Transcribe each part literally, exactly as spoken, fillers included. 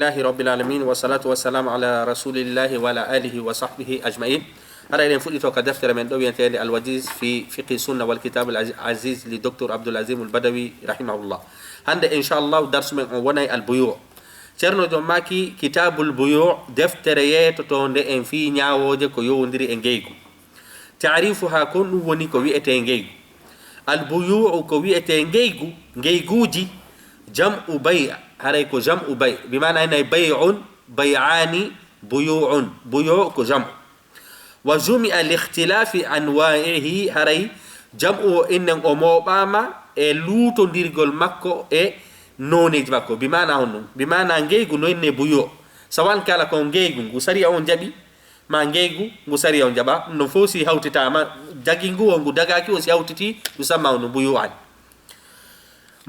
Alhamdulillahi Rabbil Alamin, wa salatu wa salam ala Rasulillahi wa ala alihi wa sahbihi ajma'in. Hara eɗen fuɗɗito ka deftere men ɗo wi'eteende Al Wajiz fi Fiqhi Sunna wal Kitab al Aziz li Docteur Abdul Azim Al Badawi rahimahullah. Hande, inshallah, darsu men on wonay al buyu'. Ceerno Jom maaki, Kitabul Buyu', deftere yeetotoonde en fii ñaawooje ko yowondiri e ngeygu. Ta'rifuha, ko ɗum woni ko wi'etee ngeygu. Al buyu'u, ko wi'etee ngeygu, ngeyguuji, jam'u bay', haray ko jam'u bay', bi maana hinay bay'un, bay'aani, buyu'un, buyu' ko jam'u. Wa jumi'a li ikhtilaafi anwaa'ihi, haray jam'u o innen o mooɓaama e luutondirgol makko e nooneeji makko. Bi maana honɗum? Bi maana ngeygu no innee buyu'. Sawan kala ko ngeygu ngu sariya on jaɓi, ma ngeygu ngu sariya on jaɓa, ɗum ɗon fof si hawtitaama, dagi ngu o ngu dagaaki o si hawtitii, ɗum samma on no buyu'an.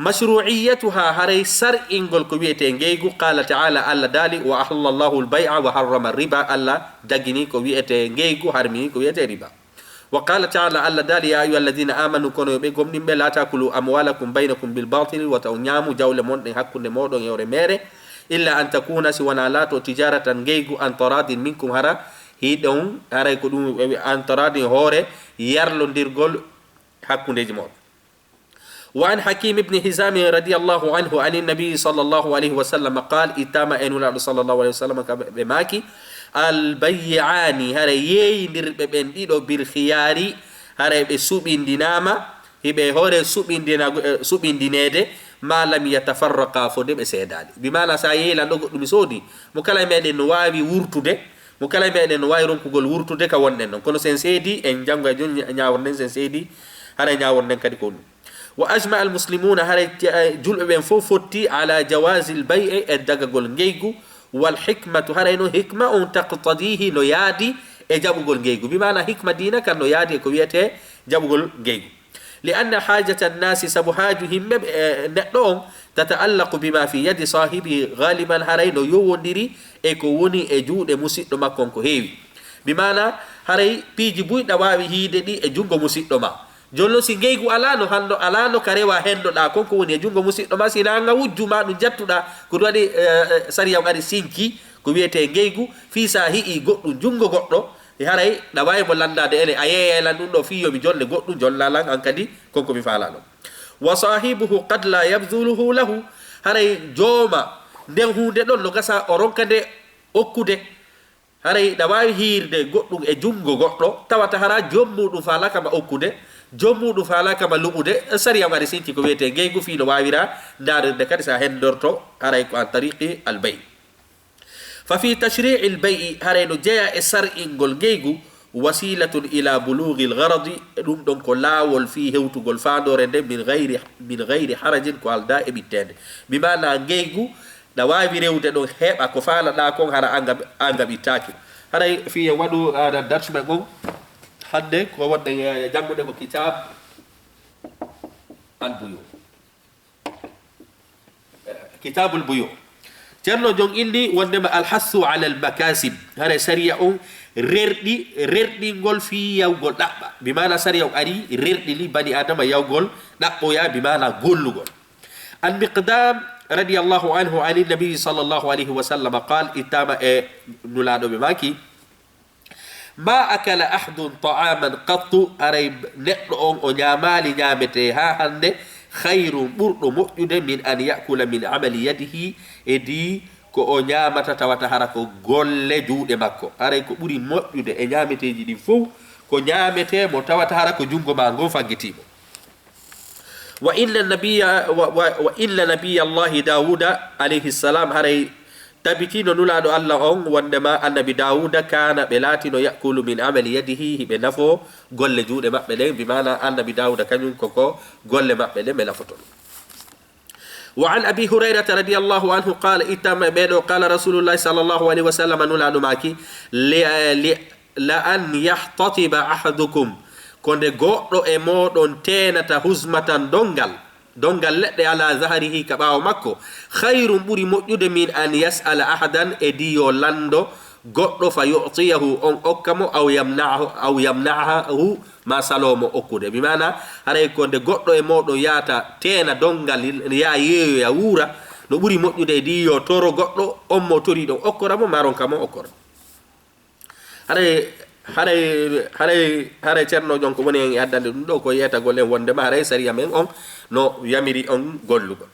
Mashru'iyyatuha, haray sar'ingol ko wi'etee ngeygu, qala ta'ala, Allah daali, wa ahallallahu al-bay'a wa harrama riba, Allah dagini ko wi'etee ngeygu, harmini ko wi'etee riba. Wa qala ta'ala, Allah daali, ya ayyuha alladhina amanu, kono yo ɓe gomɗinɓe, la ta'kulu amwalakum baynakum bil batili, wata on ñaamu jawle mon ɗen hakkunde mooɗon e hoore meere, illa an takuna, si wona laato tijaratan ngeygu, an taradin minkum, hara hiɗon, haray ko ɗum, an taradin hoore yarlondirgol hakkundeeji mooɗon. Wa an Hakim ibn Hizam radiyallahu anhu an nabi sallallahu alayhi wa sallam qal, ittama e Nulaaɗo sallallahu alayhi wa sallam ka ɓe maaki, al bay'ani, hara yeeyindirɓe ɓen ɗiɗo, bil khiyari, hara ɓe suɓindinaama, hiɓe hoore suɓindina-, eh, suɓindineede, ma lam yatafarraqa, fo de ɓe seedaali. Bi maana, sa yeeylan ɗo goɗɗum mi soodi, mo kala e meɗen no waawi wurtude, mo kala e meɗen no waawi ronkugol wurtude ka wonɗen ɗon. Kono sen seedi, en janngo e jon ña-, ñaawre nden sen seedi, hara ñaawre nden kadi ko ɗum. Wa ajma al muslimuna, haray ti-, eh, julɓe ɓen fof fotti ala jawazil bay'i, e dagagol ngeygu, wal hikmatu, haray non hikma on taqtadihi no yaadi e jaɓugol ngeygu. Bi maana hikma diina kan no yaadi e ko wi'etee jaɓugol ngeygu. Li anna hajata annasi, sabu haaju himɓe, eh, neɗɗo on, tata'allaqu bima fi yadi sahibihi ghaliban, haray no yowondiri e ko woni e juuɗe musiɗɗo makko on ko heewi. Bi maana haray piiji buy ɗa waawi hiide ɗi e junngo musiɗɗo ma. Jooni non, si ngeygu alaano, hanno alaano ka rewa hendoɗaa kon, ko woni e junngo musiɗɗo ma, si hinaa nga wujju ma ɗum jattuɗaa, ko ɗum waɗi, eh, eh, sariya on ari sinki, ko wi'etee ngeygu, fii sa hi'i goɗɗum junngo goɗɗo, e haray ɗa waawi mo lanndaade ene, a yeeyay lan ɗum ɗo fii yo mi jonne goɗɗum, jonnaa lan an kadi kon ko mi faalaa ɗon. Wa saahibuhu qad la yabdhuluhu lahu, haray jooma nden huunde ɗon no gasa o ronka nde okkude. Haray ɗa waawi hiirde goɗɗum e junngo goɗɗo, tawata hara joom muuɗum faalaaka ma okkude, joom muuɗum faalaaka ma luɓude, sariya on ari sinki ko wi'etee ngeygu fii no waawira ndaarirde kadi si a hendorto, haray ko an tariqi al bay'. Fa fi tashri'i al bay'i, haray no jeyaa e sar'ingol ngeygu, wasilatun ila bulughil gharadi, ɗum ɗon ko laawol fii hewtugol faandoore nden, min ghayri, min ghayri harajin, ko aldaa e ɓitteende. Bi maana ngeygu, ɗa waawi rewde ɗon heɓa ko faalaɗaa kon, hara an gam-, an gaɓittaaki. Haray fii en waɗu, ah, darsu men on hannde, ko wonde, eh, janngude ko kitab al buyu. Kitabul buyu. Ceerno jon indi wondema al hassu ala al makasib. Haray sariya on rerɗi, rerɗingol fii yawgol ɗaɓɓa. Bi maana sariya on ari rerɗini bani Adama yawgol ɗaɓɓoya, bi maana gollugol. An Miqdam radiyallahu anhu an Nabi sallallahu alayhi wa sallam qal, ittama e Nulaaɗo ɓe maaki, ma akala ahadun ta'aman qattu, haray neɗɗo on o ñaamaali ñaametee haa hannde, khayrun, ɓurɗo moƴƴude, min an ya'kula min amali yadihi, e dii ko o ñaamata tawata hara ko golle juuɗe makko. Haray ko ɓuri moƴƴude e ñaameteeji ɗin fow, ko ñaametee mo tawata hara ko junngo maa ngon faggitii mo. Wa inna nabiyya, wa, wa, wa inna nabiyyallahi Dawuda alayhi salam, haray tabitino Nulaaɗo Allah on, wondema Annabi Dawuda, kana, ɓe laatino, ya'kulu min amali yadihi, hiɓe nafoo golle juuɗe maɓɓe ɗen, bi maana Annabi Dawuda kañum ko, ko golle maɓɓe ɗen ɓe nafotono. Wa an Abi Hurayrata radiyallahu anhu qala, ittama e ɓee ɗoo, qala Rasulullahi sallallahu alayhi wa sallam, Nulaaɗo maaki, li, li, la an yahtatiba ahadukum, ko nde goɗɗo e mooɗon teenata huzmatan donngal, donngal leɗɗe ala zahrihi ka ɓaawo makko, khayrun, ɓuri moƴƴude, min an yas'ala ahadan, e dii yo lanndo goɗɗo, fa yu'tiyahu, on okka mo, aw yamna'ahu, aw yamna'ahu, ma saloo mo okkude. Bi maana, haray ko nde goɗɗo e mooɗon yaata teena donngal, yaa yeeyoya wuura, No ɓuri moƴƴude e ɗi yo toro goɗɗo, on mo torii ɗon okkora mo, maa ronka mo okkora. Haray, haray, haray, haray Ceerno Jon ko woni en e addande ɗum ɗoo, ko yeetagol en wonndema haray sariya men on no yamiri on gollugol.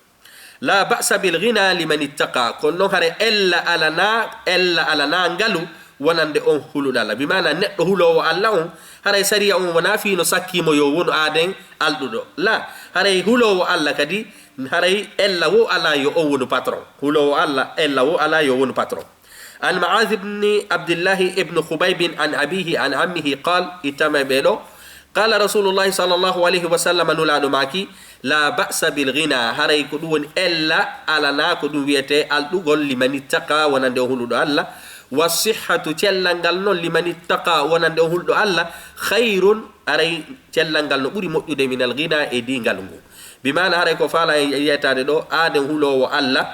La ba'sa bil ghina liman ittaqa. Kono non haray ella alanaa, ella alanaa ngalu wonande on huluɗo Alla. Bi maana neɗɗo huloowo Alla on, haray sariya on wonaa fii no sakkii mo yo wonu aaden alɗuɗo. La, haray huloowo Alla kadi, haray ella wo alaa yo on wonu patron. Huloowo Alla, ella wo alaa yo wonu patron. An Mu'adh ibn Abdillahi ibn Khubayb an abihi an ammihi qal, ittama e ɓee ɗoo, qala Rasulullahi sallallahu alayhi wa sallam, Nulaaɗo maaki, la ba'sa bil ghina, haray ko ɗum woni ella alanaa ko ɗum wi'etee alɗugol, liman ittaqa, wonande on huluɗo Alla, wa sihhatu, cellal ngal non, liman ittaqa, wonande on huluɗo Alla, khayrun, haray cellal ngal no ɓuri moƴƴude, minal ghina, e ɗi ngalu ngu. Bi maana haray ko faala e yeetaade ɗoo, aaden huloowo Alla,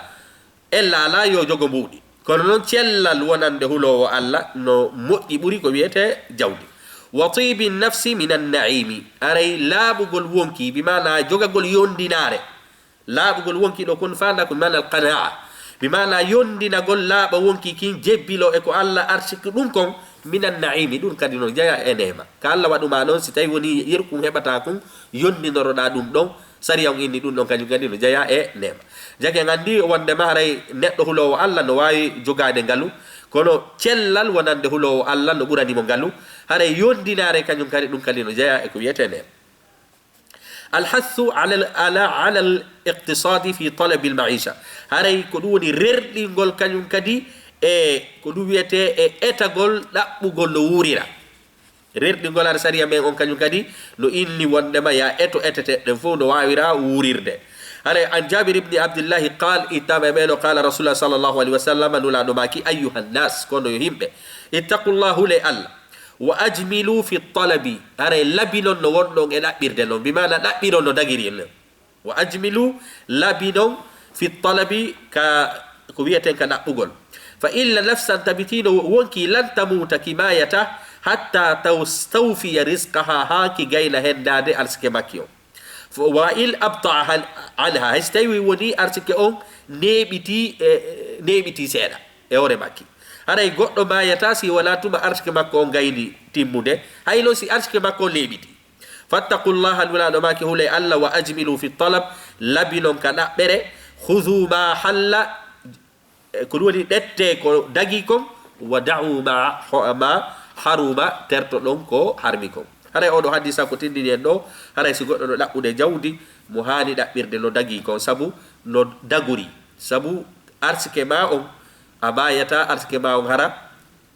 ella alaa yo jogo mbuuɗi. Kono non cellal wonande huloowo Alla no moƴƴi ɓuri ko wi'etee jawdi. Wa tibi nafsi minan na'imi. Haray laaɓugol wonkii, bi maana jogagol yondinaare. Laaɓugol wonkii ɗoo kon faanda ko bi maana al qanaa. Bi maana yondinagol laaɓa wonkii kin jebbiloo e ko Alla arsiki ɗum kon minan na'imi, ɗum kadi no jeyaa e neema. Ka Alla waɗu maa non, si tawi woni yeru kun heɓataa kun, yondinoroɗaa ɗum ɗon, sariya on inni ɗum ɗon kañum kadi no jeyaa e neema. Jake en anndi wonndema haray neɗɗo huloowo Alla no waawi jogaade ngalu, kono cellal wonande huloowo Alla no ɓurani mo ngalu, haray yondinaare kañum kadi ɗum kadi no jeyaa e ko wi'etee neema. Alhathu ala, ala, ala al iqtisadi fi talabi al maisha. Haray ko ɗum woni rerɗingol kañum kadi e ko ɗum wi'etee e etagol ɗaɓɓugol no wuurira. Rerɗingol har sariya men on kañum kadi no inni wonndema ya eto eteteɗen fow no waawira wuurirde. Haray an Jabir ibni Abdillahi qal, ittama e ɓee ɗoo, qala Rasulullah sallallahu alayhi wa sallam, Nulaaɗo maaki, ayyuhan nas, kono yo yimɓe, ittaqullah, hulee Alla, wa ajmilu fi talabi, haray labinon no wonɗon e ɗaɓɓirde non, bi maana ɗaɓɓiron no dagiri en. Wa ajmilu, labinon, fi talabi, ka ko wi'eten ka ɗaɓɓugol. Fa inna nafsan, tabitino wonkii, lan tamuta, ki maayata, hatta tastawfiya rizqaha, haa ki gayna hendaade arsike makki on. Fo-, wa in abta'a han-, anha, hay si tawi woni arsike on neeɓitii, e, neeɓitii seeɗa e hoore makki. Haray goɗɗo maayataa si wonaa tuma arsike makko on gayni timmude, hay non si arsike makko on neeɓitii. Fattaqullaha, Nulaaɗo maaki, hulee Alla, wa ajmilu fi talab, labinon ka ɗaɓɓere, khudhu ma halla, e, ko ɗum woni ɗettee ko dagii kon, wa da'u ma ho-, ma haruma, tertoɗon ko harmi kon. Haray oo ɗoo hadiisa ko tindini en ɗoo, haray si goɗɗo no ɗaɓɓude jawdi, mo haani ɗaɓɓirde no dagii kon, sabu no dagori, sabu arsike maa on, a maayataa arsike maa on hara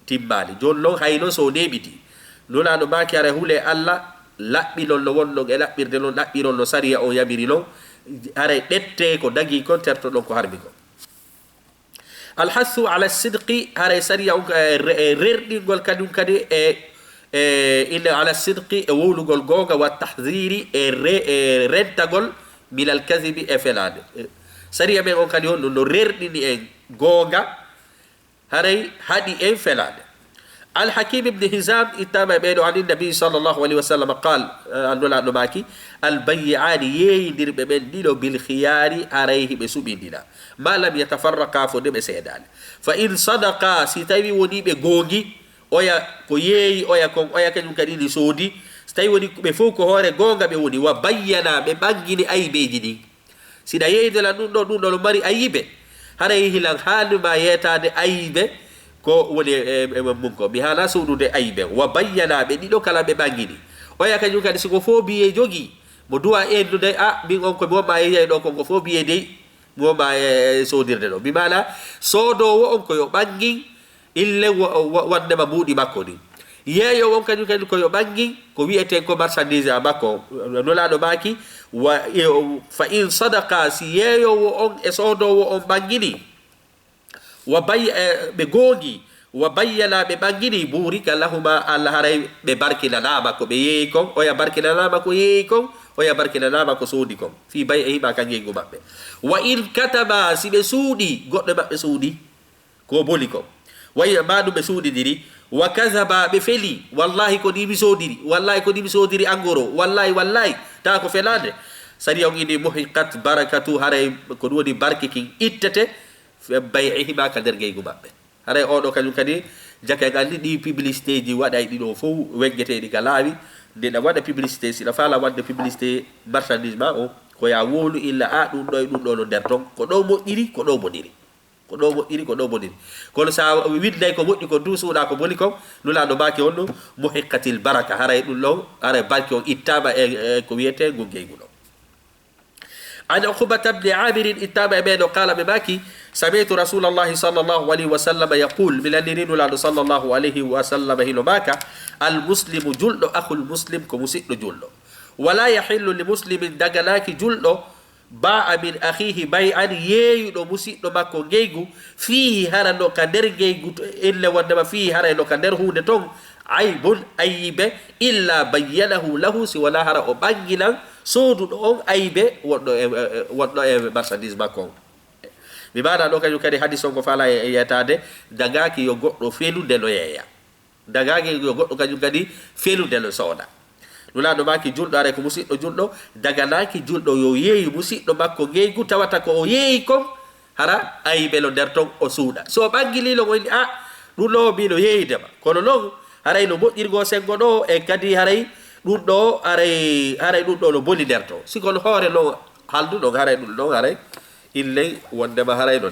timmaali. Jooni non, hay non si o neeɓitii, Nulaaɗo maaki, haray hulee Alla, laɓɓinon no wonɗon e ɗaɓɓirde non, ɗaɓɓiron no sariya on yamiri non, haray ɗettee ko dagii kon, tertoɗon ko harmi kon. Alhassu ala sidqi, haray sariya on, e, re-, e, rerɗingol kañum kadi e, e, inna ala sidqi, e wowlugol goonga, wa tahdiri, e re-, e rentagol minal kadibi, e felaade. E, sariya men on kadi on no rerɗini en goonga, haray haɗi en felaade. Al Hakim ibn Hizam ittama e ɓee ɗoo, anin Nabi sallallahu alayhi wa sallam qal, eh, an Nulaaɗo maaki, al bayyi'ani, yeeyindirɓe ɓen ɗiɗo, bil khiyari, haray hiɓe suɓindira, ma lam yatafarraqa, fo nde ɓe seedaali. Fa in sadaqa, si tawi woni ɓe goongi, oya ko yeeyi, oya kon, oya kañum kadi ni soodi, si tawi woni ɓe fow ko hoore goonga ɓe woni, wa bayyana, ɓe ɓangini aybeeji ɗin. Si ɗa yeeyde lan ɗum ɗoo, ɗum ɗoo no mari ayibe. Haray hilan haani ma yeetaade ayibe ko woni e, e, e mun ko. Mi haana suuɗude ayibe. Wa bayyana, ɓe ɗiɗo kala ɓe ɓangini. Oya kañum kadi, si ko fo biyee jogii, mo duwa endude, a, min on ko mi wonma yeeyay ɗoo, kon ko fo biyee dey, mi wonma e, e soodirde ɗoo. Bi maana, soodoowo on ko yo ɓangin, Ille wo-, wo-, wonndema mbuuɗi makko ɗin. Yeeyoowo on kañum kadi ko yo ɓanngin ko wi'eten ko marchandise a makko on. Nulaaɗo maaki, wa, e, o, fa in sadaqa, si yeeyoowo on e soodoowo on ɓanngini, wa bay-, e, ɓe goongi, wa bayyana, ɓe ɓanngini, burika lahuma, Alla haray ɓe barkinanaama ko ɓe yeeyi kon, oya barkinanaama ko yeeyi kon, oya barkinanaama ko soodi kon, fii bay'ihima ka ngeygu maɓɓe. Wa in katama, si ɓe suuɗii, goɗɗo e maɓɓe suuɗii, ko boni kon. Wayi maa ɗum ɓe suuɗindiri. Wa kazaba, ɓe feli. Wallahi ko ni mi soodiri. Wallahi ko ni mi soodiri angoro. Wallahi, wallahi. Tawa ko felaande. Sariya on inni muhiqat barakatu, haray ko ɗum woni barke kin ittete, fi bay'ihima, ka nder ngeygu maɓɓe. Haray oo ɗoo kañum kadi, jaka en anndi ɗii publicité ji waɗay ɗi ɗoo fow, weggeteeɗi ka laawi, nde ɗa waɗa publicité, si ɗa faala waɗde publicité marchandise ma o, ko yaa wowlu illa, a, ɗum ɗoo e ɗum ɗoo no nder ton, ko ɗoo moƴƴiri, ko ɗoo boniri. Ko ɗoo moƴƴiri, ko ɗoo boniri. Kono si a winnday ko moƴƴi kon tun, suuɗaa ko boni kon, Nulaaɗo maaki on ɗum, muhiqqatil baraka, haray ɗum ɗon, haray barke on ittaama e, e ko wiyetee ngun ngeygu ɗon. An Uqbata bni Aamirin ittaama e ɓee ɗoo, qaala ɓe maaki, sami'tu Rasuulallahi sallallahu alayhi wa sallam yaqul, mi nanii Nulaaɗo sallallahu alayhi wa sallam hino maaka, al muslimu julɗo, akhul muslim ko musiɗɗo julɗo. Wala yahillu li muslimin daganaaki julɗo, baa'a min akhiihi bay'an, yeeyuɗo musiɗɗo makko ngeygu, fiihi hara no ka nder ngeygu to, ille wondema fiihi haray no ka nder huunde ton, aybun ayyibe, illa bayyanahu lahu, si wonaa hara o ɓannginan sooduɗo on aybe wonɗo e, e, wonɗo e marchandise makko on. Mi maana ɗo kañum kadi hadis on ko faala e, e yetaade, dagaaki yo goɗɗo felu nde no yeeya. Dagaaki yo goɗɗo kañum kadi felude no sooda. Nulaaɗo maaki julɗo, aray ko musiɗɗo julɗo, daganaaki julɗo yo yeeyu musiɗɗo makko ngeygu, tawata ko o yeeyi kon, hara aybe no nder ton o suuɗa. Si o ɓanngilii non o inni, "A, ɗum ɗoo mino yeeyde ma." Kono non, haray no moƴƴirgoo senngo ɗoo, e kadi haray ɗum ɗoo, haray, haray ɗum ɗoo no boni nder ton. Si kono hoore non haldu ɗon, haray ɗum ɗon, haray illen wondema haray no,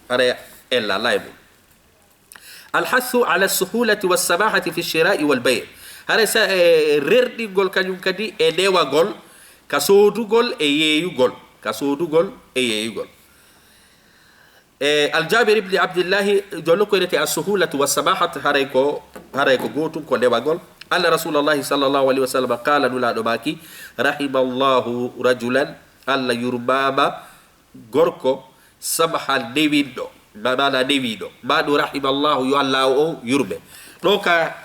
haray ella lay mum. Alhasu ala suhulati wa samahati fi shira'i wal bay'. Haray sa, e, rerɗingol kañum kadi e newagol, ka soodugol e yeeyugol, ka soodugol e yeeyugol. E, Al Jabir ibn Abdillahi, jollo ko wi'ete as suhulatu wa samahat, haray ko, haray ko gootun ko newagol. Anna Rasulallahi sallallahu alayhi wa sallam qala, Nulaaɗo maaki, rahimallahu rajulan, Allah yurmaama gorko, samhan, newinɗo, ma-, maana newiiɗo, ma ɗum rahimallahu, yo Allaahu on yurme. Ɗo ka,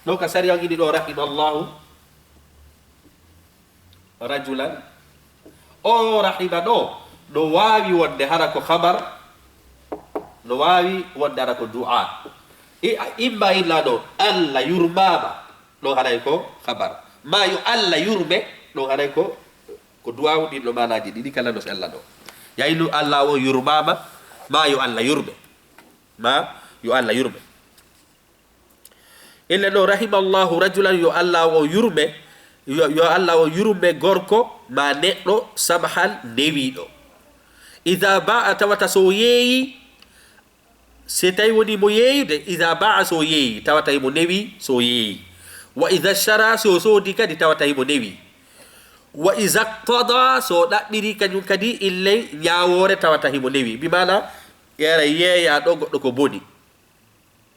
ɗo ka sariya on ini ɗo rahimallahu rajulan. O rahima ɗo, no waawi wonde hara ko khabar, no waawi wonde hara ko du'a. I-, imma illa ɗo, Allah yurmaama, ɗo haray ko khabar. Ma yo Allah yurme, ɗo haray ko Ko duwaawu ɗin ɗo maanaaji ɗiɗi kala no sella ɗo. Yaylu Allah o yurmaama, ma yo Allah yurme. Ma yo Allah yurme. Illa ɗo, rahimallahu rajulan, yo Allah o yurme, yo, yo Allah o yurme gorko ma neɗɗo, samhan, newiiɗo. Iza ba'a, tawata so o yeeyi, Si tawi woni mo yeeyude, iza ba'a, so o yeeyi, tawata himo newi, so o yeeyi. Wa iza shtara, so o soodi kadi, tawata himo newi. Wa iza iqtada, so o ɗaɓɓiri kañum kadi, illen ñaawoore, tawata himo newi. Bi maana, yara yeeya ɗo goɗɗo ko boni.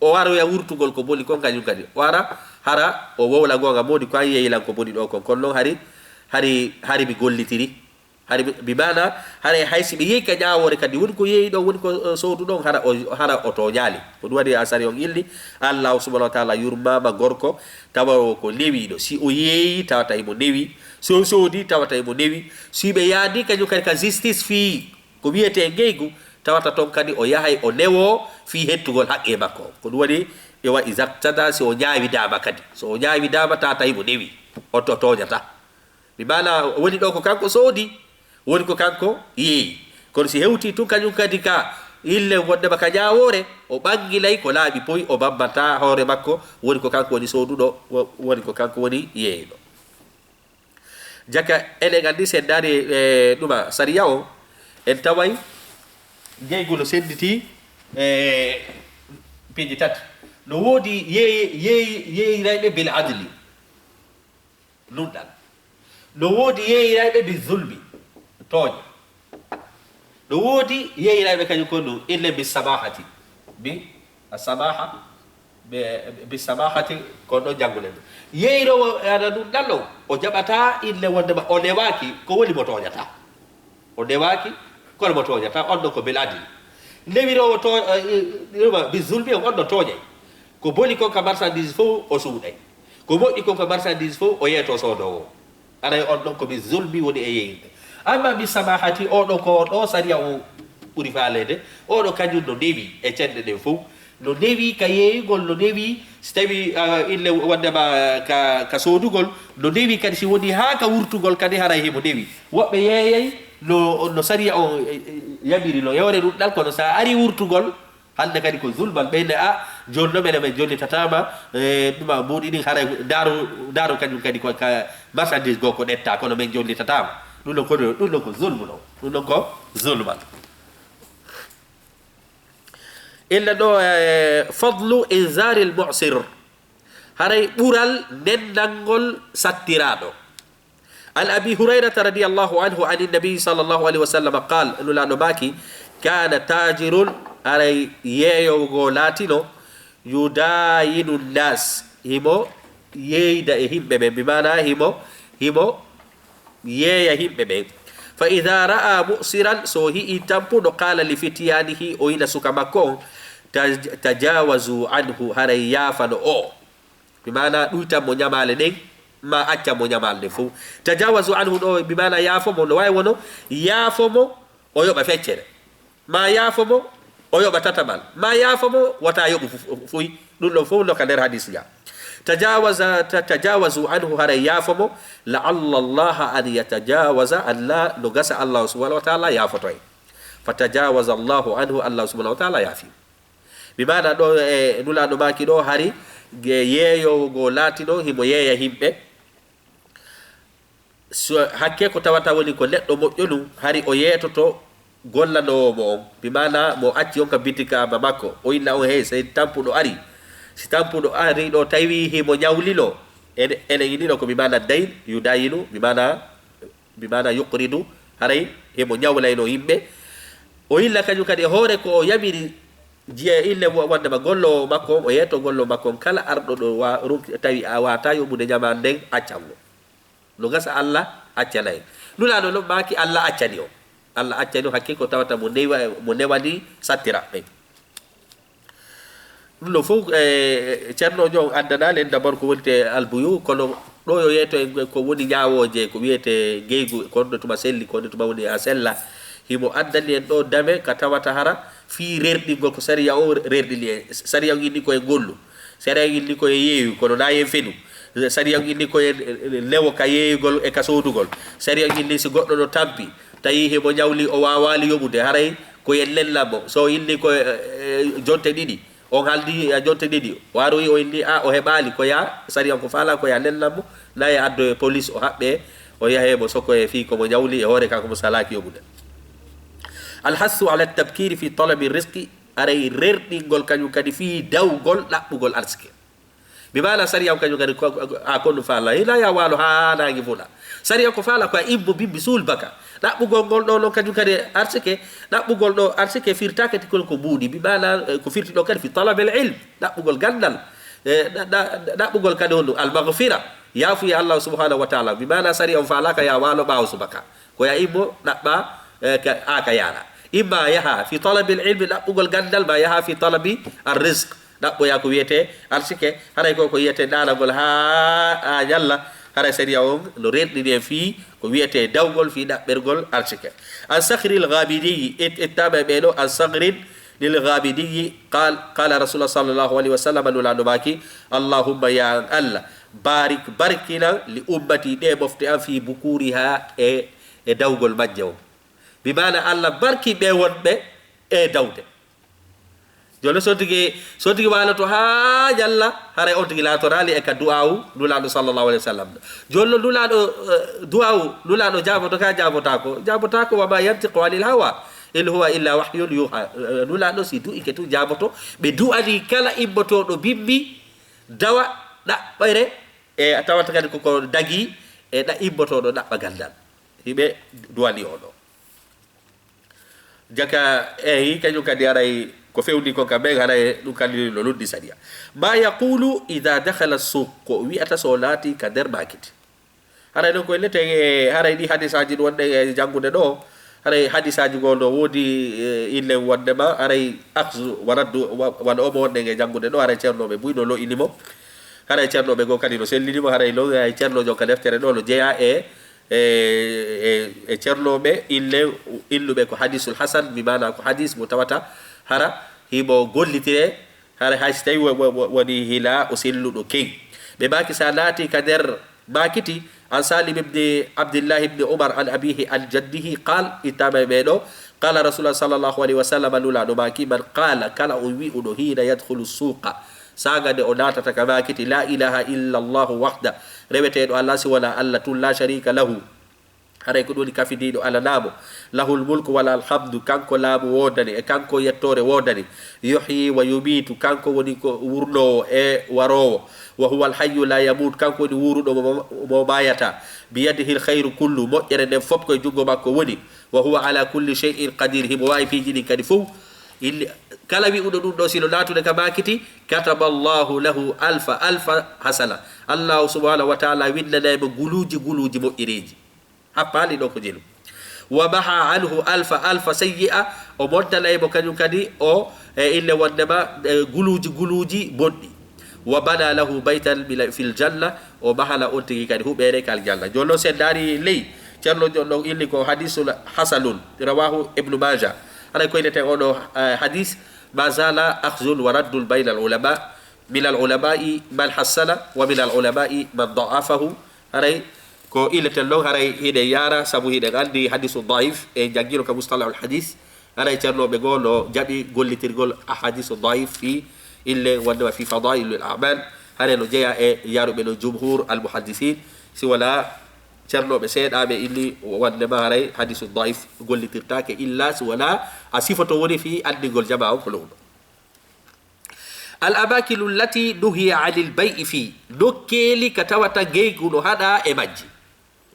O waroya wurtugol ko boni kon kañum kadi. O ara, hara, o wowla goonga moodi ko an yeeyi lan ko boni ɗo kon. Kono non hari, hari, hari mi gollitiri. Hari bi, bi maana, haray hay si ɓe yehi ka ñaawoore kadi, woni ko yehi ɗon, woni ko, eh, soodu ɗon, hara o, hara o tooñaali. Ko ɗum waɗi a sari on ilni, Allaahu subhaanahu wa ta'aala yurmaama gorko, tawa o ko newiiɗo. Si o yeeyi, tawata himo newi. Si o soodi, tawata himo newi. Si ɓe yaadi kañum kadi ka justice fii ko wiyetee ngeygu, tawata ton kadi o yahay o newoo fii hettugol haqqee makko. Ko ɗum waɗi, yo wa iza iqtada, si o ñaawidaama kadi. So o ñaawidaama, tawata himo newi. O to-, tooñata. Bi maana woni ɗo ko kanko soodi, woni ko kanko yeeyi. Kono si hewtii tun kañum kadi ka ille wondema ka ñaawoore, o ɓanngilay ko laaɓi poy, o bammataa hoore makko, woni ko kanko woni sooduɗo, wo-, woni ko kanko woni yeeyuɗo. Jaka eɗen anndi si en ndaari e ɗuma sariya o, en taway ngeygu no sennditii e piiji tati. No woodi yeey-, yeey-, yeeyirayɓe bil adli. Nunɗal. No woodi yeeyirayɓe bi zulmi, tooñe. No woodi yeeyirayɓe kañum kon no ille bi samahati. Bi a samaha, bi, bi samahati, ko ɗon jannguɗen ɗum. Yeeyiroowo ana nunɗal ɗon, o jaɓataa ille wondema o newaaki, ko woni mo tooñataa. O newaaki, kono mo tooñataa, on ɗon ko bil adli. Newiroowo to-, eh, eh, bi zulmi on, on ɗon tooñay. Ko boni kon ka marchandise fow o suuɗay. Ko moƴƴi kon ka marchandise fow o yeeto soodoowo. Haray on ɗon ko bi zulmi woni e yeeyirde. Amma bi samahati, o ɗo ko ɗo sariya o ɓuri faaleede, o ɗo kañum no newi e cenɗe ɗen fow. No newi ka yeeyugol, no newi si tawi, ah, ille wondema ka, ka soodugol, no newi kadi si woni haa ka wurtugol kadi haray himo newi. Woɓɓe yeeyay no, no sariya on, eh, eh, yamiri no yewre ɗum ɗal, kono sa ari wurtugol, hannde kadi ko zulmal, ɓeyde a, jooni no mene men jollitataama, eh, ɗuma mbuuɗi ɗin haray ndaaru, ndaaru kañum kadi ko ka marchandise goo ko ɗetta, kono men jollitataama. Ɗum ɗon ko, ɗum ɗon ko zulmu ɗon. Ɗum ɗon ko zulmal. Illa ɗo, eh, fadlu inzaril mu'sir. Haray ɓural nennangol sattiraaɗo. An Abi Hurayrata radiyallahu anhu an Nabi sallallahu alayhi wa sallam qal, Nulaaɗo maaki, kana tajirun, haray yeeyoowo goo laatino, yudayinu nas, himo yeeyda e himɓe ɓen, bi maana himo, himo yeeya himɓe ɓen. Fa idha ra'a mu'siran, so hi'i tampuɗo, qala li fityanihi, o ina suka makko on, taj-, tajawazu anhu, haray yaafano o. Bi maana ɗuytan mo ñamaale ɗen, ma accan mo ñamaale ɗen fow. Tajawazu anhu ɗo, bi maana yaafo mo, no waawi wono yaafo mo, o yoɓa feccere. Ma yaafo mo, o yoɓa tataɓal. Ma yaafo mo, wata yoɓu fu-, fu-, fuy. Ɗum ɗon fow no ka nder hadis ja. Tajawaza, ta-, tajawazu anhu, haray yaafo mo, la'alla Allaha an yatajawaza, Allah, no gasa Allah subhanahu wa ta'ala yaafoto en. Fa tajawaza Allahu anhu, Allah subhanahu wa ta'ala yaafi. Bi maana ɗo e Nulaaɗo maaki ɗo, hari ge-, yeeyoowo goo laatino himo yeeya himɓe. So hakke ko tawata woni ko neɗɗo moƴƴo ɗum, hari o yeetoto gollanoowo mo on. Bi maana mo acci on ka bitika ba makko, o inna on, "Hey, sey tampuɗo ari." Si tampuɗo ari ɗo tawi himo ñawlino, ene, ene ini ɗo ko bi maana dayn, yudayinu, bi maana, bi maana yuqridu, haray himo ñawlayno yimɓe. O illa kañum kadi e hoore ko o yamiri jiya ille wo-, wondema golloowo makko on, o yeeto golloowo makko on, kala arɗo ɗo wa-, ronki, tawi a waata yoɓude ñamaan nden, accan mo. No gasa Allah accanay. Nulaaɗo non maaki Allah accani o. Allah accani o hakke ko tawata mo newa-, mo newani sattiraɓe. Ɗum ɗo fof, eh, ceernoojo on addanaali en d'abord ko woni te albuyu, kono ɗo yo yeeto en ko woni ñaawooje, ko wiyetee ngeygu, ko on ɗo tuma selli, ko on ɗo tuma woni a sella. Himo addani en ɗo dame ka tawata hara fii rerɗingol ko sariya o rerɗini en. Sariya on inni ko en gollu. Sariya on inni ko en yeeyu, kono naa en fenu. Sariya on inni ko en, eh, lewo ka yeeyugol e ka soodugol. Sariya on inni si goɗɗo no tampi, tawi himo ñawli, o waawaali yoɓude, haray ko en lellan mo. So o inni ko, eh, eh, jonte ɗiɗi, on haaldi, eh, jonte ɗiɗi, o aroyi, o inni, a, o heɓaali, ko yaa, sariya on ko faalaa, ko yaa lellan mo, naa e addo e polis, o haɓɓee, o yahee mo sokoyee fii ko mo ñawli, e hoore kanko mo salaaki yoɓude. Alhassu ala tabkiri fi talabi rizqi, aray rerɗingol kañum kadi fii dawgol ɗaɓɓugol arsike. Bi maana sariya on kañum kadi ko, a, ko ɗum faala. Hila ya waalo haa naange fuɗa. Sariya ko faala ko a immo bimbi suul baka. Ɗaɓɓugol ngol ɗo non kañum kadi arsike, ɗaɓɓugol ɗo arsike firtaake ti kono ko buuɗi. Bi maana, eh, ko firti ɗo kadi fi talabil ilm, ɗaɓɓugol ganndal. Eh, ɗa-, ɗa-, ɗaɓɓugol kadi on ɗum al maghfira. Yaafuye Allah subhanahu wa ta'ala. Bi maana sariya on faalaaka ya waalo ɓaawo subaka. Ko ya immo ɗaɓɓa, eh, ka, a ka yaara. Imma yaha fi talabil ilmi, ɗaɓɓugol ganndal, ma yaha fi talabi ar rizq. Ɗaɓɓoya ko wiyetee arsike, haray ko ko wiyetee ɗaanagol haa a ñalla, haray sariya on no rerɗini en fii ko wiyetee dawgol fii ɗaɓɓergol arsike. An Sakhri al-Ghamidi, et-, ettaama e ɓee ɗo, an Sakhrin lil Ghamidi, qal-, qala Rasulullah sallallahu alayhi wa sallam, Nulaaɗo maaki, Allahumma ya an Allah, barik, barkina li ummati, ɗee mofte an, fii bukuriha, e, e dawgol majje on. Bi maana Allah barki ɓee wonɓe e dawde. Jooni so tigi, so tigi waaloto haa ñalla, haray on tigi laatoraali e ka du'aawu Nulaaɗo sallallahu alayhi wa sallam. Jooni no Nulaaɗo, eh, du'aawu Nulaaɗo jaaboto ka jaabotaako? Jaabotaako, wa ma yantiqu anil hawa, in huwa illa wahyun yuha. Eh, Nulaaɗo si du'ike tun jaaboto. Ɓe du'ani kala immotooɗo bimbi dawa ɗaɓɓere, e a tawata kadi koko dagi e ɗa immotooɗo ɗaɓɓa ganndal. Hiɓe du'ani o ɗo. Jaka, eyi, kañum kadi haray ko fewndi kon ka men, haray ɗum kadi no lundi sariya. Ma yaqulu idha dakhala suq, ko o wi'ata so o naati ka nder maakiti. Haray ɗon ko elleten e, haray ɗi hadisaaji ɗi wonɗen e janngude ɗo, haray hadisaaji goo no woodi, e, illen wondema, haray akhzu wa raddu, wa, wano omo wonɗen e janngude ɗo, haray ceernooɓe buy no lo'ini mo. Haray ceernooɓe goo kadi no sellini mo, haray lo-, haray ceernoojo ka deftere ɗo no jeyaa e e, e, e ceernooɓe ille, illuɓe ko hadisul hasan, bi maana ko hadis mo tawata hara himo gollitire Hara hay si tawi wo-, wo-, wo-, woni hila o selluɗo ken. Ɓe maaki sa naati ka nder maakiti, an Salim ibni Abdillahi ibni Umar an abihi an jaddihi qal, ittama e ɓee ɗo, qala Rasulullah sallallahu alaihi wasallam, Nulaaɗo maaki, man qala, kala on wi'uɗo, hina yadkhulu suuqa, saaga nde o naatata ka maakiti, la ilaha illa Allahu wahda, reweteeɗo alaa si wonaa Allah tun, la sharika lahu, haray ko ɗun woni kafidiiɗo alanaa mo. Lahul mulku wa lahul hamdu, kanko laamu woodani, e kanko yettoore woodani. Yuhyi wa yumiitu, kanko woni ko wurnoowo e waroowo. Wa huwal hayyu la yamuut, kanko woni wuuruɗo mo, mo maayataa. Biyadihil khayru kullu, moƴƴere nden fof koye junngo makko woni. Wa huwa ala kulli shay'in qadir, himo waawi piiji ɗin kadi fof. Illi, kala wi'uɗo ɗun ɗoo, si no naatude ka maakiti, kataba Allahu lahu alfa, alfa hasana. Allahu subhanahu wa ta'ala winnanay mo guluuji, guluuji moƴƴereeji. Happaali ɗoo ko jelu. Wa maha anhu alfa alfa sayyi'a, o montanay mo kañum kadi o, e, ille wondema, e, guluuji guluuji bonɗi. Wa bana lahu baytan bila-, fil janna, o mahana on tigi kadi huɓeere ka aljanna. Jooni non, si en ndaari ley, Ceerno jooni non illi ko hadiisun hasanun, rawahu Ibnu Maaja. Haray ko inneten oo ɗoo, e, hadiis, ma zala akhzun wa raddun bayna al ulama, min al ulama'i man hassana, wa min al ulama'i man da'afahu. Haray ko illeten non, haray hiɗen yaara, sabu hiɗen anndi hadiisu daif, e janngino ka mustalahul hadiis. Haray ceernooɓe goo no jaɓi gollitirgol ahadiisu daif fii ille wonndema fii fadailul a'mal. Haray no jeyaa e yaruɓe no jumhur al muhaddisiin, si wonaa ceernooɓe seeɗaaɓe illi wonndema haray hadiisu daif gollitirtaake illa si wonaa a sifoto woni fii anndingol jamaa on ko lo'uɗo. Al amakilu allati nuhiya anil bay'i fii, nokkeeli ka tawata ngeygu no haɗaa e majji.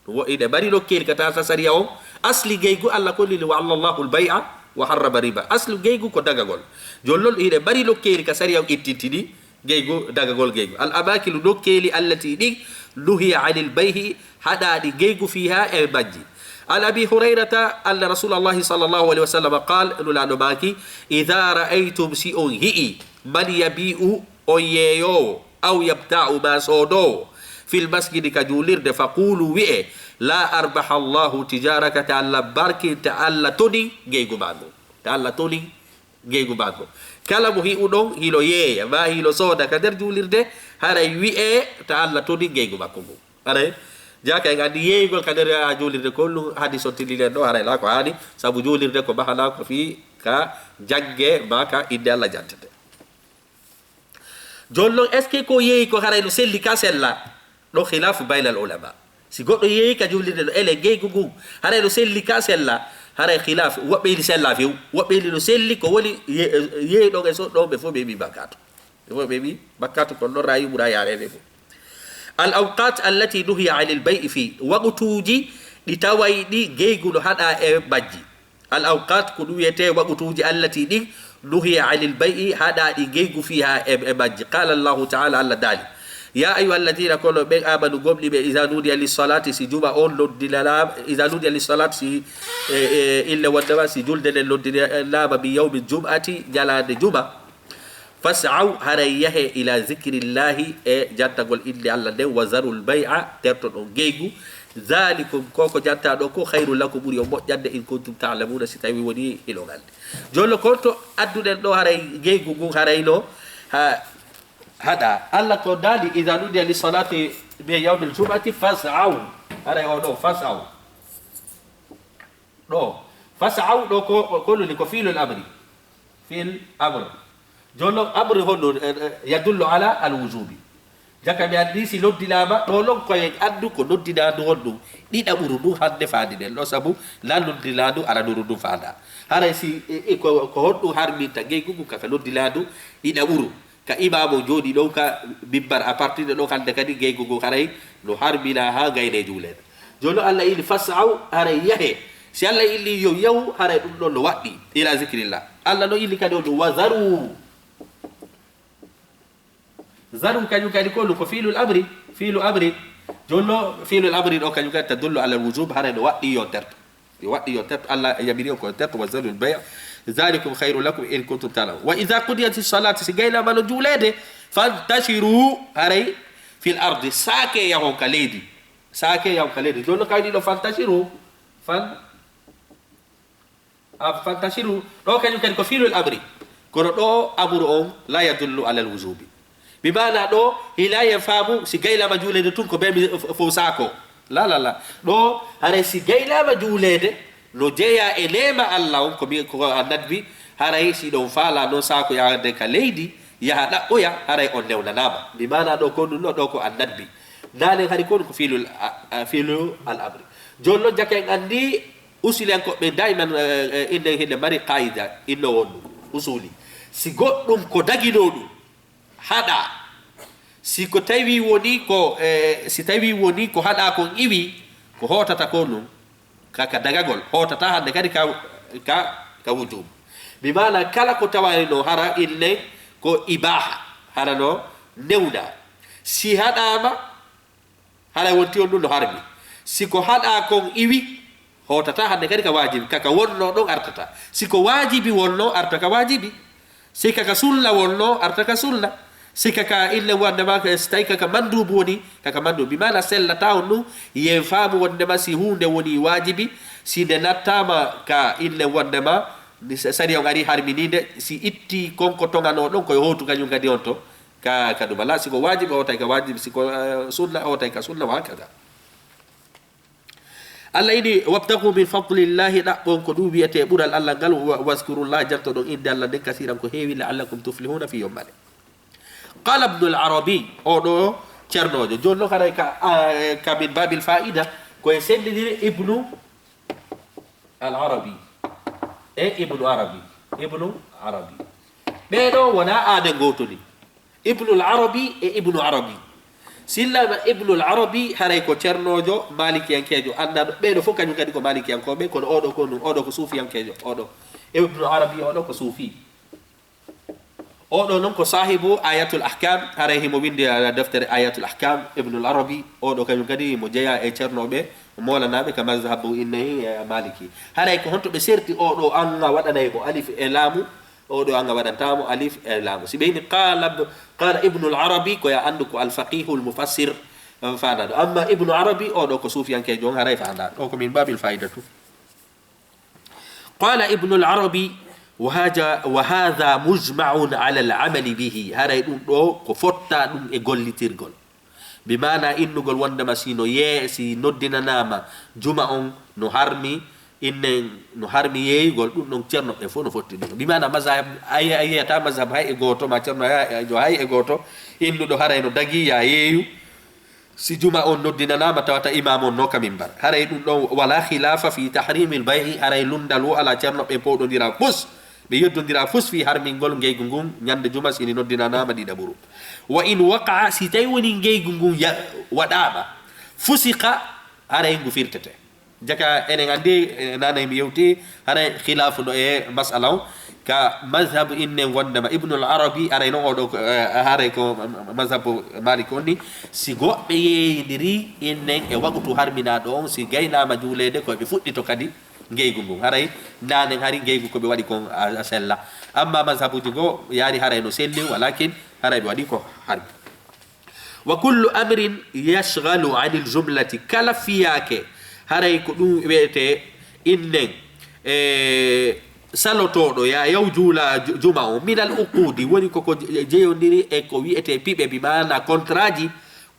Wo-, hiɗe mari nokkeeli ka tawata sariya on, asli ngeygu Alla ko lili, wa ahalla Allahu al bay'a wa harrama riba. Asli ngeygu ko dagagol. Jooni non hiɗe mari nokkeeli ka sariya on ittintini ngeygu, dagagol ngeygu. Al amakilu nokkeeli allati ɗin nuhiya anil bay'i haɗaaɗi ngeygu fiihaa e majji. An Abi Hurayrata anna Rasulallahi sallallahu alayhi wa sallam qaal, Nulaaɗo maaki, idaa ra'aytum, si on hi'i, man yabi'u, on yeeyoowo, aw yabta'u, maa soodoowo, fil masjidi, ka juulirde, fa quulu, wi'e, laa arbaha Allahu tijaaraka, ta Alla barkin, ta Alla tonin ngeygu maa ngun. Ta Alla tonin ngeygu maa ngun. Kala mo hi'uɗon hino yeeya, maa hino sooda ka nder juulirde, haray wi'e, ta Alla tonin ngeygu makko ngun. Haray, jaka en anndi yeeyugol ka nder, ah, juulirde, ko ɗun hadiis on tillini en ɗoo, haray alaa ko haani, sabu juulirde ko mahanaa ko fii ka jannge maa ka innde Alla jantete. Jooni non, est-ce que ko yeeyi ko haray no selli ka sella? Ɗoo khilaafu baynal ulama. Si goɗɗo yeeyi ka juulirde no ele ngeygu ngun, haray no selli ka sella, haray khilaafu, woɓɓe ili sella few, woɓɓe ili no selli, ko woni ye-, yeeyi ɗon e so ɗon ɓe fof ɓe ɓi bakkaatu. Ɓe fof ɓe ɓi bakkaatu, kono non raayi ɓuraa yaareede fof. Al awqat allati nuhiya anil bay'i fii, waqtuuji ɗi tawayɗi ngeygu no haɗaa e majji. Al awqat ko ɗun wi'etee waqtuuji allati ɗin nuhiya anil bay'i haɗaaɗi ngeygu fiihaa e, e majji. Qaala Allahu ta'ala, Alla daali, yaa ayyuha alladina, kono ɓen aamanu gomɗii ɓe, iza nudiya lis salati, si juma on noddinanaama, iza nudiya lis salati, si, e, e, ille wondema si julde nden noddinanaama, min yawmil jum'ati, ñalaande juma, fas'aw, haray yahee, ila zikrillahi, e jantagol innde Alla nden, wa zarul bay'a, tertoɗon ngeygu, zalikum, ko ko jantaa ɗoo ko, khayrun lakum, ɓuri on moƴƴande, in kuntum ta'lamuna, si tawii wonii hiɗon anndi. Jooni non, ko to adduɗen ɗoo, haray ngeygu ngun, haray no ha-, haɗaa. Alla ko daali, iza nudiya lis salati min yawmil jum'ati fas'aw, haray oo ɗoo, fas'aw. Ɗoo, fas'aw ɗoo ko, ko, ko luni ko fi'lul amri. Fi'l amr. Jooni non, amri honɗun, eh, eh, yadullu ala al wujubi. Jaka mi anndi si noddinaama, ɗoo non ko en anndu ko noddinaandu honɗun. Ɗiɗaɓuru ndun hannde faandi nden ɗoo, sabu na noddinaandu aranuru ndun faandaa. Haray si, eh, eh, ko, ko honɗun harminta ngeygu ngun ka, ka noddinaandu ɗiɗaɓuru? Ka imaamu jooɗii ɗon ka mimbar, à partir de ɗon hannde kadi ngeygu ngun haray no harminaa haa gaynee juuleede. Jooni non Alla inni, "Fas'aw", haray yahee. Si Alla inni yo yahu, haray ɗun ɗon no waɗɗii, ila zikrillah. Alla no inni kadi on ɗun, "Wa zaru." Zaru kañun kadi ko ɗun ko fi'lul amri, fi'lu amri. Jooni non fi'lul amri ɗoo kañun kadi tadullu alal wujub, haray no waɗɗii yo terto. Yo waɗɗii yo terto, Alla yamiri on ko yo terto, "Wa zarul bay', zalikum khayrun lakum in kuntum ta'lamun." "Wa idha qudiyatis salatu", si gaynaama no juuleede, "fantashiru", haray, "fil ardi", saakee yahon ka leydi. Saakee yahon ka leydi. Jooni non kadi ɗoo fantashiru, fan-, a, fantashiru, ɗoo kañun kadi ko fi'lul amri. Kono ɗoo amuru on la yadullu alal wujubi. Bi maana ɗoo, hilayen faamu si gaylaama juuleede tun ko bee mi f-, fow saako. La, la, la. Ɗoo, haray si gaylaama juuleede, no jeyaa e neema Alla on, ko mi, ko a nadbi, haray si ɗon faalaa non saako yaade ka leydi, yaha ɗaɓɓoya, haray on newnanaama. Bi maana ɗoo ko nun no ɗoo ko a nadbi. Nanen hari ko nun ko fiilul a-, a-, fiilu al amri. Jooni non jaka en anndi usuliyankooɓe daiman, eh, eh, inne hinde mari qaida, inno wonnu, usuli. Si goɗɗum ko daginoo ɗum, haɗaa. Si ko tawi woni ko, eh, si tawi woni ko haɗaa kon iwi, ko hootata ko nun, ka, ka dagagol, hootata hande kadi ka, ka, ka wujub. Bi maana kala ko tawayno hara inne ko ibaha, hara no newna. Si haɗaama, haray wonti on ɗum no harmi. Si ko haɗaa kon iwi, hootata hande kadi ka waajibi, ka ka wonnoo ɗon artata. Si ko waajibi wonnoo, arta ka waajibi. Si ka ka sunna wonnoo, arta ka sunna. Si ka ka inne wonde ma, si tawi ka ka manduubu woni, ka ka manduubu. Bi maana sellataa on ɗum, yen faamu wonde ma si huunde woni waajibi, si nde nattaama ka inne wonde ma, ni sa-, sariya on ari harminii nde, si itti kon ko toŋanoo ɗon, ko yo hootu kañum kadi on to. Ka, ka ɗum alaa, si ko waajibi, hootay ka waajibi, si ko, eh, sunna, hootay ka sunna, wa hakada. Allah ini, "Wabtagu min fadlillahi", ɗaɓɓon ko ɗum wi'etee ɓural Allah ngal, wa, "Wazkurullah", jantoɗon innde Allah nden, "kasiran", ko heewi, "la'allakum tuflihuna", fii yo on male. Qala Ibnul Arabi, oo ɗoo cernoojo, jooni non haray ka, ah, ka min babil fa'ida, ko e senndiniri Ibnu Al Arabi e Ibnu Arabi. Ibnu Arabi. Ɓee ɗoo wonaa aaden gootuni. Ibnul Arabi e Ibnu Arabi. Sillama Ibnul Arabi haray ko cernoojo maalikiyankeejo, anndaa ɓee ɗoo fof kañum kadi ko maalikiyankooɓe, kono oo ɗoo ko nun, oo ɗoo ko suufiyankeejo, oo ɗoo. Ibnu Arabi oo ɗoo ko suufi. Oo ɗoo non ko saahibu Ayatul Ahkam, haray himo winndi, ah, deftere Ayatul Ahkam, Ibnul Arabi, oo ɗoo kañum kadi himo jeyaa e cernooɓe moolanaaɓe ka mazhabu inne, eh, Maliki. Haray ko honto ɓe serti oo ɗoo an a waɗanay mo alif e laamu, oo ɗoo an a waɗantaa mo alif e laamu. Si ɓe inni qaala, qaala Ibnul Arabi, ko yo a anndu ko al faqihul mufassir, eh, faandaɗo. Amma Ibnu Arabi, oo ɗoo ko suufiyankeejo on, haray faandaɗo. Ɗoo ko min babil fa'idatu. Qala Ibnul Arabi, wa haja-, wa hadha mujma'un ala al-amali bihi. Haray ɗum ɗoo ko fotta ɗum e gollitirgol. Bi maana innugol wondema si no yee-, si noddinanaama juma on no harmi, innen no harmi yeeyugol, ɗum ɗon cerno ɓe fof no fotti ɗum. Bi maana mazhab, a yi-, a yi'ataa mazhab hay e gooto, ma cerno hay, hay e gooto, innuɗo haray no dagii ya yeeyu. Si juma on noddinanaama tawata imaam on no ka mimbar. Haray ɗum ɗon wala khilafa fi tahrimil bay'i, haray lunndal wo alaa, cerno ɓe powɗondira fus, ɓe yeddondira fus fi harmingol ngeygu ngun ñande juma si ndi noddinanaama ɗiɗaɓuru. Wa in waqa'a, si tawi woni ngeygu ngun ya-, waɗaama, fusiqa, haray ngu firtete. Jaka enen anndi, eh, naanay mi yewti, haray khilaafu no e mas'ala on. Ka mazhabu innen wondema Ibnul Arabi, haray non oo ɗoo ko, eh, haray ko mazhabu Malik on ni. Si goɓɓe yeeyindiri innen e waqtu harminaaɗo on, si gaynaama juuleede ko ɓe fuɗɗito kadi ngeygu ngun. Haray naanen hari ngeygu ko ɓe waɗi kon a, a sella. Amma mazhabuuji goo yaari haray no selli, walakin haray ɓe waɗi ko harmi. Wa kullu amrin yashghalu anil jumlati, kala fiyaake, haray ko ɗum wi'etee innen, e, salotooɗo, ya yaw juula ju-, juma on, minal uquudi, woni ko ko je-, jeyondiri e ko wi'etee piɓe, bi maana kontraaji,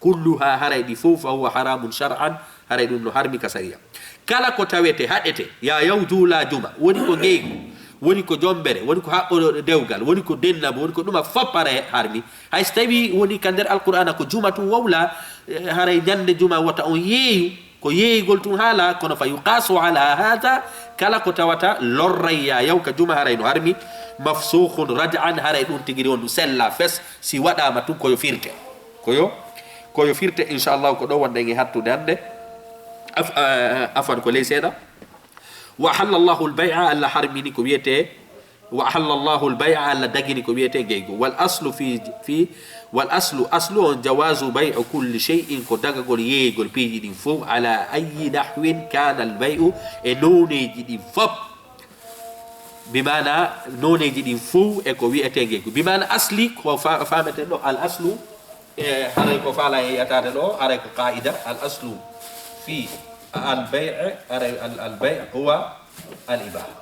kulluha, haray ɗi fow, fa huwa haramun shar'an, haray ɗum no harmi ka sariya. Kala ko tawete, haɗete, ya yaw juula juma, woni ko ngeygu, woni ko jombere, woni ko haɓɓo dewgal, woni ko dennabu, woni ko ɗuma fop haray harmi. Hay so tawi woni ka nder Alqur'aana ko juma tun wowla, eh, haray ñande juma wota on yeeyu, ko yeeyugol tun haala, kono fa yuqasu ala hada, kala ko tawata lorray ya yaw ka juma haray no harmi, mafsukhun raj'an, haray ɗum tigiri on ɗum sella fes, si waɗaama tun ko yo firte. Ko yo, ko yo firte, inchallahu, ko ɗo wonɗen e hattude hannde. Af-, eh, afwan, ko ley seeɗa. Wa ahalla Allahu al-bay'a, Allah harmini ko wiyetee, wa ahalla Allahu al-bay'a, Allah dagini ko wiyetee ngeygu. Wal aslu fi, fi, wal aslu, aslu on, jawazu bay'u kulli shay'in, ko dagagol yeeyugol piiji ɗin fow, ala ayyi nahwin kana al-bay'u, e nooneeji ɗin fow. Bi maana nooneeji ɗin fow e ko wiyetee ngeygu. Bi maana asli, ko fa-, faameten ɗo, al aslu, e haray ko faala e yataade ɗo, haray ko qaa'ida, al aslu fi al bay', haray al, al bay' huwa al ibaha.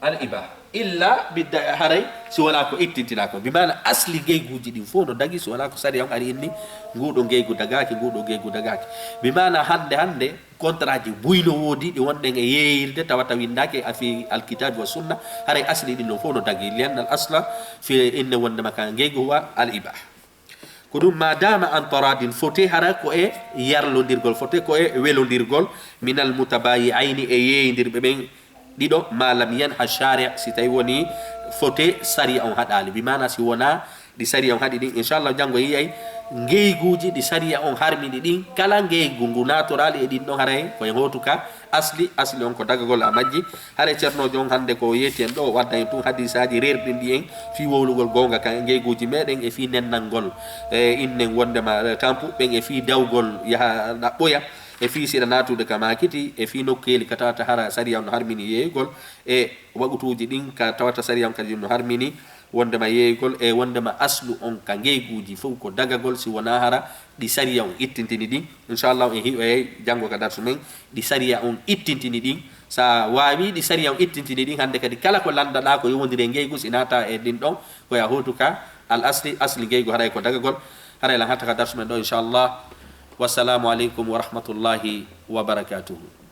Al ibaha. Illa bidda haray si wonaa ko ittintinaa ko. Bi maana asli ngeyguuji ɗin fof no dagi si wonaa ko sariya on ari inni, nguuɗo ngeygu dagaaki, nguuɗo ngeygu dagaaki. Bi maana hannde, hannde, contrat ji buy no woodi, ɗi wonɗen e yeeyirde, tawata winndaaki e fii alkitaabi wa sunna, haray asli ɗin ɗon fof no dagi. Lianna al asla fi inne wonndema ka ngeygu huwa al ibaha. Ko ɗum, ma dama an taradin, fote hara ko e yarlondirgol, fote ko e welondirgol, minal mutabayi'ayni, e yeeyindirɓe ɓen ɗiɗo, ma lam yanha shari', si tawi woni fote sariya on haɗaali, bi maana si wona ɗi sariya on haɗi ɗin, inchallah janngo yi'ay ngeyguuji ɗi sariya on harmini ɗin, kala ngeygu ngu naatoraali e ɗin ɗon haray ko e hootu ka asli, asli on ko dagagol a majji. Haray ceernoojo on hannde ko yeeti en ɗoo, o wadda en tun hadiisaaji reerɗinɗi en fii wowlugol goonga ka ngeyguuji meɗen e fii nennangol, e, innen wonndema, e, tampuɓɓen e fii dawgol yaha ɗaɓɓoya, e fii siɗa naatude ka maakiti, e fii nokkeeli ka tawata hara sariya on harmini yeeyugol, e waqutuuji ɗin ka tawata sariya on kadi no harmini wonndema yeeyugol, e wonndema aslu on ka ngeyguuji fow ko dagagol si wonaa hara ɗi sariya on ittintini ɗin. Inchallah en hi'oyay janngo ka darsu men ɗi sariya on ittintini ɗin. Sa waawii ɗi sariya on ittintini ɗin, hannde kadi kala ko lanndaɗaa ko yowondiri e ngeygu si naata e ɗin ɗon, ko ya hootu ka al asli, asli ngeygu haray ko dagagol. Haray lan hatta ka darsu men ɗo inchallah. Wassalamu aleykum wa rahmatullahi wa barakatuhu.